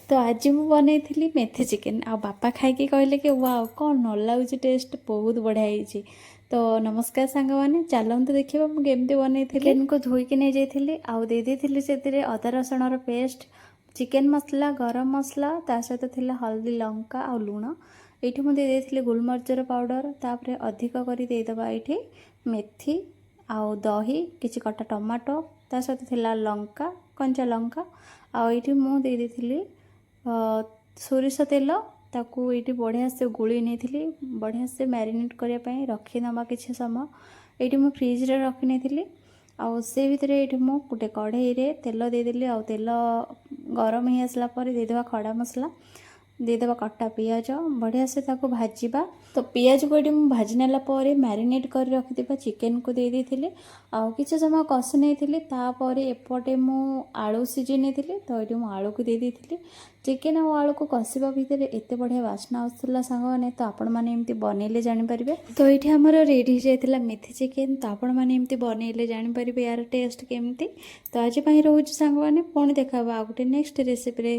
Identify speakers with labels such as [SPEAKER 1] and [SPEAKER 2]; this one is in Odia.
[SPEAKER 1] ତ ଆଜି ମୁଁ ବନେଇଥିଲି ମେଥି ଚିକେନ୍। ଆଉ ବାପା ଖାଇକି କହିଲେ କି ୱାଓ, କ'ଣ ନ ଲାଗୁଛି, ଟେଷ୍ଟ ବହୁତ ବଢ଼ିଆ ହେଇଛି। ତ ନମସ୍କାର ସାଙ୍ଗମାନେ, ଚାଲନ୍ତୁ ଦେଖିବା ମୁଁ କେମିତି ବନେଇଥିଲି। ଚିକେନ୍କୁ ଧୋଇକି ନେଇଯାଇଥିଲି ଆଉ ଦେଇ ଦେଇଥିଲି ସେଥିରେ ଅଦା ରସୁଣର ପେଷ୍ଟ, ଚିକେନ୍ ମସଲା, ଗରମ ମସଲା, ତା ସହିତ ଥିଲା ହଳଦୀ, ଲଙ୍କା ଆଉ ଲୁଣ। ଏଇଠି ମୁଁ ଦେଇ ଦେଇଥିଲି ଗୋଲମରିଚର ପାଉଡ଼ର। ତାପରେ ଅଧିକ କରି ଦେଇଦେବା ଏଇଠି ମେଥି ଆଉ ଦହି, କିଛି କଟା ଟମାଟୋ, ତା ସହିତ ଥିଲା ଲଙ୍କା, କଞ୍ଚା ଲଙ୍କା। ଆଉ ଏଇଠି ମୁଁ ଦେଇ ଦେଇଥିଲି ସୋରିଷ ତେଲ। ତାକୁ ଏଇଠି ବଢ଼ିଆ ସେ ଗୋଳେଇ ନେଇଥିଲି। ବଢ଼ିଆ ସେ ମ୍ୟାରିନେଟ୍ କରିବା ପାଇଁ ରଖିନେବା କିଛି ସମୟ। ଏଇଠି ମୁଁ ଫ୍ରିଜରେ ରଖିନେଇଥିଲି। ଆଉ ସେ ଭିତରେ ଏଇଠି ମୁଁ ଗୋଟେ କଢ଼େଇରେ ତେଲ ଦେଇଦେଲି। ଆଉ ତେଲ ଗରମ ହେଇ ଆସିଲା ପରେ ଦେଇଦେବା ଖଡ଼ା ମସଲା, ଦେଇଦେବା କଟା ପିଆଜ, ବଢ଼ିଆ ସେ ତାକୁ ଭାଜିବା। ତ ପିଆଜକୁ ଏଇଠି ମୁଁ ଭାଜି ନେଲା ପରେ ମ୍ୟାରିନେଟ୍ କରି ରଖିଥିବା ଚିକେନକୁ ଦେଇ ଦେଇଥିଲି ଆଉ କିଛି ସମୟ କଷି ନେଇଥିଲି। ତାପରେ ଏପଟେ ମୁଁ ଆଳୁ ସିଝେଇ ନେଇଥିଲି, ତ ଏଇଠି ମୁଁ ଆଳୁକୁ ଦେଇ ଦେଇଥିଲି। ଚିକେନ ଆଉ ଆଳୁକୁ କଷିବା ଭିତରେ ଏତେ ବଢ଼ିଆ ବାସ୍ନା ଆସୁଥିଲା ସାଙ୍ଗମାନେ, ତ ଆପଣମାନେ ଏମିତି ବନେଇଲେ ଜାଣିପାରିବେ। ତ ଏଇଠି ଆମର ରେଡ଼ି ହେଇଯାଇଥିଲା ମେଥି ଚିକେନ। ତ ଆପଣମାନେ ଏମିତି ବନେଇଲେ ଜାଣିପାରିବେ ଏହାର ଟେଷ୍ଟ କେମିତି। ତ ଆଜି ପାଇଁ ରହୁଛି ସାଙ୍ଗମାନେ, ପୁଣି ଦେଖା ହେବ ଆଉ ଗୋଟେ ନେକ୍ସଟ ରେସିପିରେ।